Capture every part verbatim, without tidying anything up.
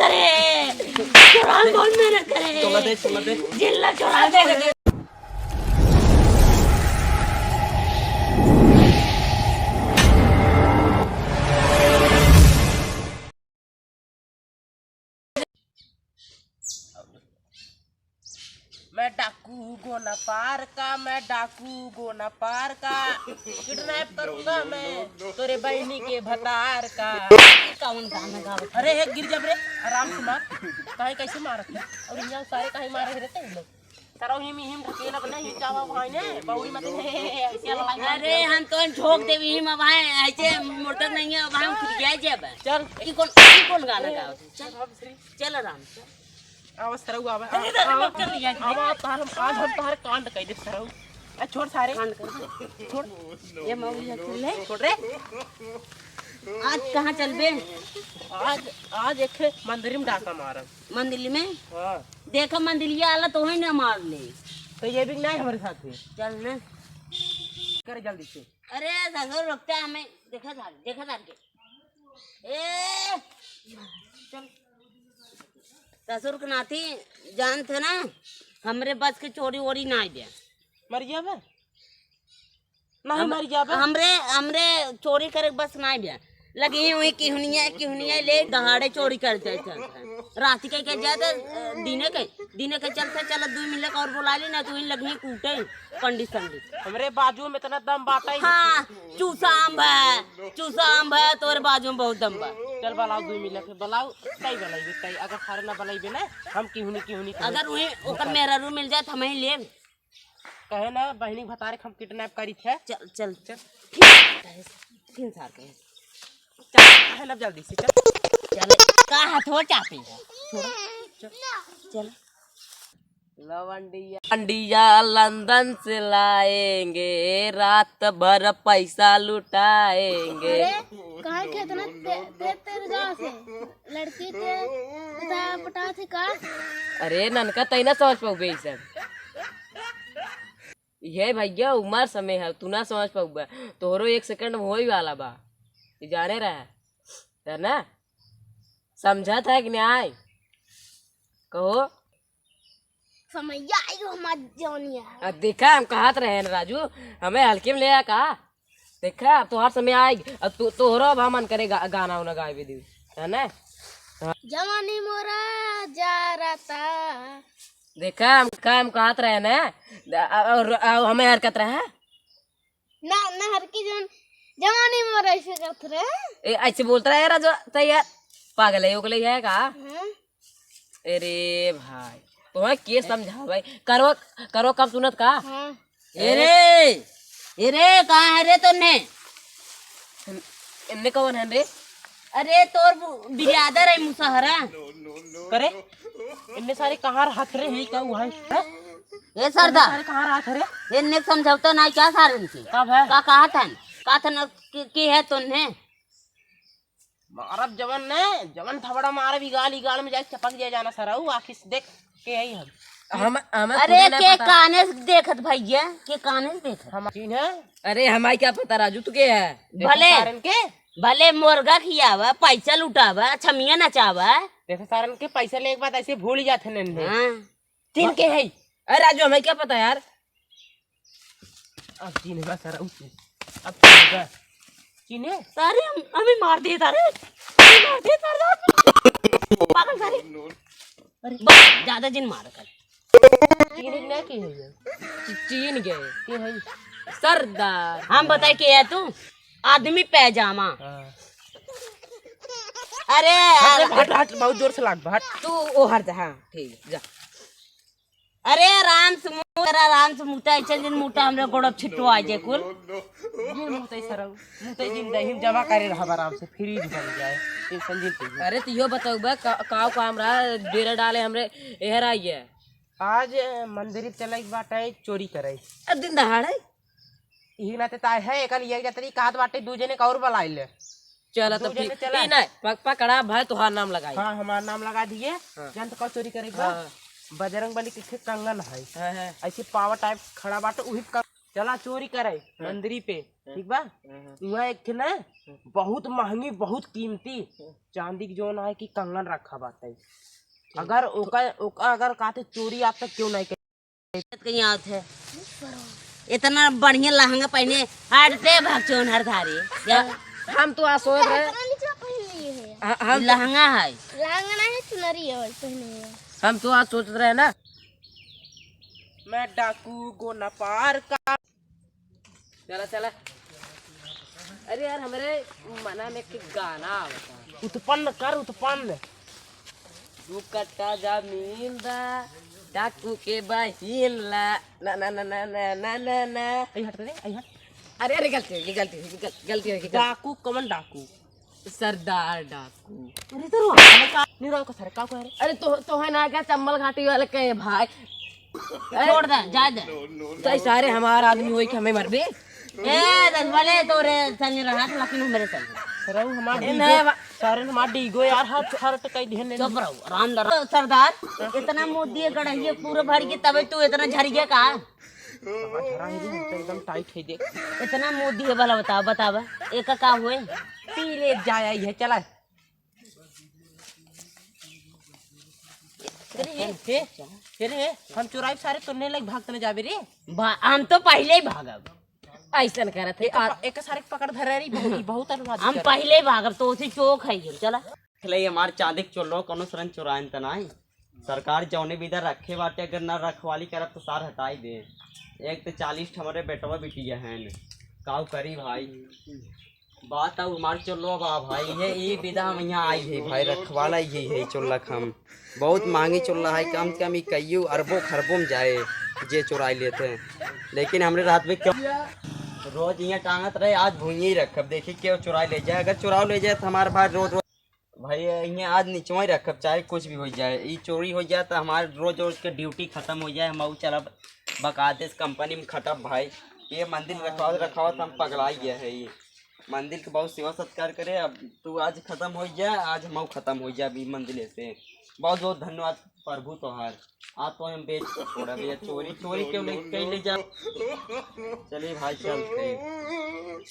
अरे, चोरान बहुत मेहनत करे। चला दे, चला दे। जिल्ला चोरान दे। मैं डाकू गोना पार का, मैं डाकू गोना पार का, किडनैप करूंगा मैं तोरे बहिनी के भतार का। कौन गाना गावत? अरे, हे गिर जब रे, आराम से मार। काहे कैसे मारत है? और यहाँ सारे काहे मारे रहते हैं लोग? सरौ हिम हिम ढकेल अब नहीं, चावा भाई ने, बौड़ी मत ने, ऐसे लड़ाई मार अरे, दिया। हम तो झोंक देवी हिम अब है, ऐसे मोटर नहीं है, अब हम खुद गया जे अब। चल। ई कौन, ई कौन गाना गावत? चल, चल आराम से। आवा सरौ आवा। अरे, अरे, आवा, चल लिया। आवा, तार हम, आज हम तार कांड कह दे सरौ। आ, छोड़ सारे। कांड कर। छोड़। ये मौलिया चल ले। छोड़ रे। आज कहाँ चलबे? आज, आज एक मंदिर में डाका मारब। मंदिर में? हाँ। देखा मंदिरिया वाला तो वही ना मार ले। तो ये भी नहीं हमारे साथ है। चल ना। कर जल्दी से। अरे ससुर रुकते हमें देखा था, देखा था के। ए, चल। ससुर के नाती जानत है ना, हमरे बस के चोरी वोरी ना दिया। मर गया बे? नहीं, हम-, मर गया बे? हमरे, हमरे चोरी करे के बस ना दिया। लगी हुई किहुनिया, किहुनिया ले दहाड़े चोरी कर जाए, चल, चल। रात के, के जाए तो, अ, दिने के, दिने के चलते चल दुई मिले और बुला ली ना, तो वही लगी कूटे पंडित संडित। हमरे बाजू में इतना दम बाटा ही हाँ, चूसा आम बा, चूसा आम बा, तोरे बाजू में बहुत दम बा। चल बलाओ दुई मिले के, बलाओ, तई बलाइबे, तई, अगर सारे ना बलाइबे ना, हम किहुनी, किहुनी करी। अगर वही ओकर मेहरारू मिल जाए तो हम ही लेब। कहे ना, बहिनी भतारे के हम किडनैप करी थे। चल, चल, चल। ठीक है, तीन साल के। चल, कहे ना जल्दी से, चल। चल, का हाथ हो चापे है? छोड़, चल, चल। लवंडिया, लंदन से लाएंगे, रात भर पैसा लुटाएंगे। अरे, काहे के इतना ते-, तेज तेज गाँव से? लड़की के बता, पटा थे का? अरे ननका, तई ना समझ पाउबे ई सब। ये भैया उमर समय है, तू ना समझ पाउबे। तोहरो एक सेकंड में होई वाला बा, ई जाने रहे, है ना? समझत है कि नहीं? कहो। समैया आई हो मत जौनिया। आ, देखा, हम कहत रहे न राजू, हमें हल्के में ले आ का? देखा, अब तोहार समय आए, अब तो, तोहरो अब मन करे गा-, गाना उना गाए भी दी, है ना? जवानी मोरा जा रहा था। देखा, हम, का हम कहत रहे ना, आ, और, आ, हमें हरकत रहे। ना, ना हर की जन जवानी में ऐसे करत रहे। ए, ऐसे बोलत रहे राजू, तो यार, पागल है, ओगले है का? हाँ। अरे भाई, तुम्हें के समझावे? करो, करो कम सुनत का? हाँ। ए रे, ए रे, कहाँ है रे तोन्ने? इन्ने कौन है रे? अरे तोर बु-, बिरादर है मुसहरा। करे? इन्ने सारे कहाँ रहत रे, ही का हुआ है? हैं? ए सरदा, सारे कहाँ रहत रे? इन्ने समझौता नहीं क्या सारे इनके? कब है? का कहा था? कहा था न कि, कि है तोन्ने? मारब जवन ने, जवन थबड़ा मारब, ई गाल, ई गाल में जाके चपक जाए जाना सरऊ, आखिर से देख के आई हम। हम, हमें अरे खुदे नहीं के पता। काने से देखत भैया, के काने से देखत? हम चीन है। अरे हमारी क्या पता राजू तू के है? देखो भले, सारन के। भले मुर्गा खियावा, पैसा लुटावा, छमिया नचावा। देखो सारन के पैसा लेके बाद ऐसे भूल ही जाते नन्हे। हाँ। चीन के है। अरे राजू हमें क्या पता यार। अब चीन बा सरऊ से। अब चीन बा। चीने? सारे हम, हमें मार दिए सारे। हमें मार दिए सारे। पागल सारे। अरे बस, ज्यादा जिन मार कर। चीन ना के है ये? ची-, चीन गए। के है? सरदार। हम बताए के है तू? आदमी पैजामा। हाँ। अरे, अरे, यार। हट, हट, बहुत जोर से लाग, हट। तू ओ हट जा, हाँ, ठीक है, जा। अरे राम से मुँह, तेरा राम से मुँह, ऐसे दिन मुँह हमरे गोड़ छिट्टो आ जाए कुल। ये मुँह तै सरऊ, मुँह तै जिन दही में जमा करे रहब आराम से, फ्रीज बन जाए, टेंशन जिन तू। अरे तो यो बताऊ बे, का, काव काम रहा, डेरा डाले हमरे एहर आई है। आज मंदिर चले के बाटे चोरी करे। अब दिन दहाड़े? इही नाते ताय है, एकल ये जतरी कहत बाटे, दू जने का और बुलाइले। चला दू तब जने ठीक। चला। ई नहीं, पक-, पकड़ा भाई, तोहार नाम लगाई। हाँ, हमार नाम लगा दिए। हाँ। जान तो का चोरी करे बा? हाँ। बजरंग बली के एक ठे कंगन है। हाँ, हाँ। ऐसे पावा टाइप खड़ा बाटे, उही कं-, चला चोरी करे हाँ। मंदिरी पे, हाँ। ठीक बा? हाँ, हाँ। उहाँ एक ठे ना हाँ। बहुत महंगी, बहुत कीमती हाँ। चांदी के जौन है कि कंगन रखा बाटे। ठीक। अगर ओका, ओका अगर काते चोरी आप तक क्यों नहीं करे? कहीं आवत है। इतना बढ़िया लहंगा पहने, हटते भाग चोन हर धारी। जा। हम तो आज सोच रहे इतना नीचा पहन लिए है। ह-, हम लहंगा है। लहंगा नहीं, चुनरी है, पहने है। हम तो आज सोच रहे ना। मैं डाकू गोना पार का। चला, चला। अरे यार, हमरे मना में एक गाना आवता। उत्पन्न कर, उत्पन्न। दू कट्टा जमीन बा, डाकू के बहिन ला। ना, ना, ना। आई हट रे, आई हट। अरे, अरे, गलती हो गई, गलती हो गई, गल-, गलती हो गई, गलती। डाकू कौन डाकू? सरदार डाकू। अरे तो रोहा का, नहीं रोहा का सर, का को है रे? अरे तो, तो है ना क्या चंबल घाटी वाले के भाई? अरे छोड़ दे, जा दे। तो सारे हमार आदमी होई कि हमें मरबे? ए, दस वाले तो रे संग रहा, लेकिन मेरे संग। सरऊ हमार ए, डीगो, नहीं बा- सारे हमार डीगो यार, हर, हर टकाई दिहन ने। चुप रहो, आराम दर-, सरदार, इतना मोदी है गड़हिए पूरा भर के, तबे तू इतना झरिए का? बाबा, झरा है रे, हम तो एकदम टाइट है, देख। इतना मोदी है भला, बतावा, बतावा, एका का हुए? पी ले जाया ही है, चला। अरे ये, हे, हे रे, हे, हम चोराई सारे तो नहीं लग भागते न जाबे रे। भा-, हम तो पहले ही भागब। ऐसन करत है। एक, और एक सारे के पकड़ धरे रही, बहुत, बहुत अनुवाद हम कर। पहले ही भागब, तो उसी चोक है ये, चला। खिलाई हमार चांदी के चोलो, कोनो सरन चोराइन त नाही। सरकार जौने विधा रखे बाटे, अगर ना रखवाली करब तो सार हटाई दे। एक तो चालीस ठो हमरे बेटवा बिटिया हैं, काऊ करी भाई। बात अब हमार चोल्लो बा भाई, ये ई विधा हम यहाँ आई है भाई, रखवाला ही है चोल्ला हम। बहुत महंगी चोल्ला है, कम से कम ई कईयो अरबों खरबों में जाए जे चोराई लेते हैं, लेकिन हमरे रात में क्यों रोज यहाँ टांगत रहे, आज भुइये ही रखब, देखी क्यों चोराई ले जाए। अगर चोराव ले जाए तो हमारे भाई रोज रोज भाई, इन्हें आज निचवा ही रखब, चाहे कुछ भी हो जाए। ई चोरी हो जाए तो हमारे रोज रोज के ड्यूटी खत्म हो जाए, हम ऊ चलब बकायदे से कंपनी में खटब भाई। ये मंदिर रखावत रखावत हम पगलाई गए है। ये मंदिर के बहुत सेवा सत्कार करे। अब तू आज खत्म हो जा, आज हम खत्म हो जा अभी मंदिर से। बहुत बहुत धन्यवाद प्रभु तोहार। आज तो हम बेच के छोड़ा भैया, चोरी, चोरी क्यों नहीं कहीं ले जा। चलिए भाई, चलते हैं।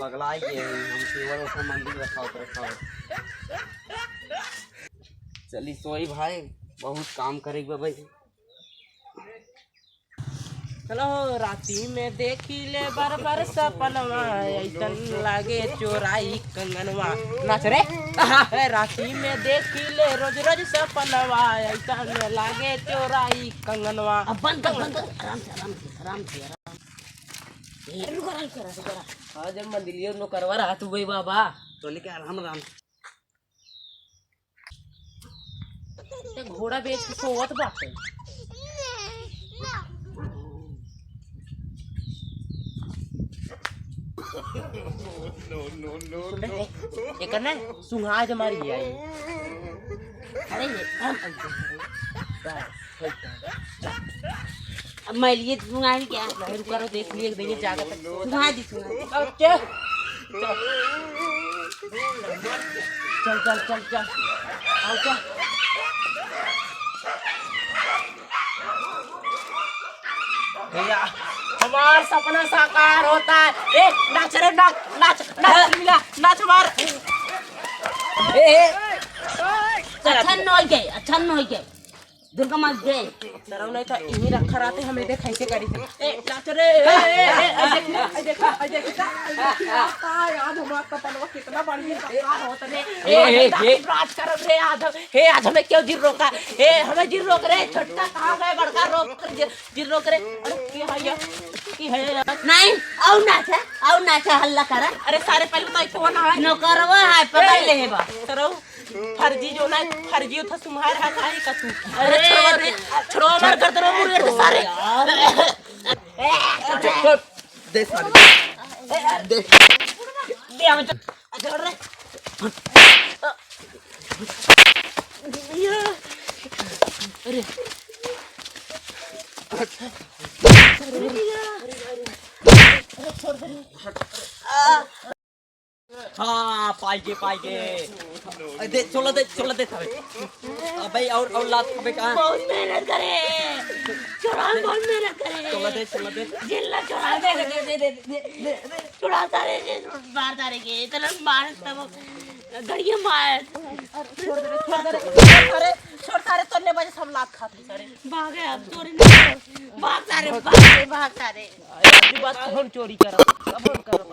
पगला ही गए हैं हम, केवल ऐसा मंदिर रखा होता, रखा होता। चलिए सोई भाई, बहुत काम करे के बा भाई। चलो, राती में देखी ले बार बार सपनवा, ऐसन लागे चोराई कंगनवा। नाच रे। ए, राती में देखी ले रोज रोज सपनवा, ऐसन लागे चोराई कंगनवा। अब बंद कर, बंद कर, आराम से, आराम से, आराम से, आराम से। ए, रुको, रुको, रुको, रुको। हाँ, जब मंदिलियो नौकरवा रहा तू भाई बाबा, तो लेके आराम, आराम से। ते घोड़ा बेच के सोवत बाटे। No, no, no, सुन रे, no। एकर ना सुंघा के मारी आई। अरे ये, हम, बस, हो गया। अब मैं लिए सुंघाई क्या? नहीं, रुका रहो, देख लिए, एक दिन ये जाकर तक सुंघा दी, सुंघा दी। अब क्या? चल, चल, चल, चल। आओ, चल। भैया, हमार सपना साकार होता है। ए, नाच रे, नाच, नाच, नाच, लीला, नाच मार। ए, ए। अच्छा न होई गए, अच्छा न होई गए। दुर्गा माँ जय। सरऊ नहीं था, इही रखा रहते, हम एदे कैसे करी थे। ए, नाच रे, ए, ए, ए, ए, देख, ए, देख, ए, देख, ए, देख, आज हमार सपनवा कितना बढ़िया साकार होत रे। ए, ए, ए, ए। राज करब रे, आज हम, हे, आज हमें क्यों जिन रोका? हे, हमें जिन रोक रे, छोटका कहाँ गए, बड़का रोक रे, जिन रोक रे। अरे, के है ये? के है ये? नहीं, और नाच है, और नाच है, हल्ला करा। अरे, सारे पहले बताओ, कौन है? नौकरवा है, पकड़ ले हे बा। सरऊ, फर्जी जो ना, फर्जी उठा सुम्हार हा काहे का तू? अरे अरे छोड़ो रे, छोड़ो, मार कर दो मुर्गे तो सारे। यार। ए, छोड़, छोड़। दे सारे। दे। दे हमें तो। छोड़ रे। अरे। अरे छोड़ दे। हाँ, पाई गे, पाई गे। अरे दे, चोला दे, चोला दे थावे। अबे और, और लात खाबे का? बहुत मेहनत करे। चुरा, कौन मेरा करे? चला दे, चला दे। जिल्ला चुरा दे, दे, दे। चुरा सारे के, मार सारे के, इतना मार तब गड़िया मार। छोड़ दे, छोड़ दे, छोड़ सारे, छोड़ सारे, तोन्ने वजह से हम लात खाते सारे। भागे अब, चोरी नहीं करो। भाग सारे, भाग रे, भाग सारे। अरे, अभी बात कौन चोरी करा? अब हम करा।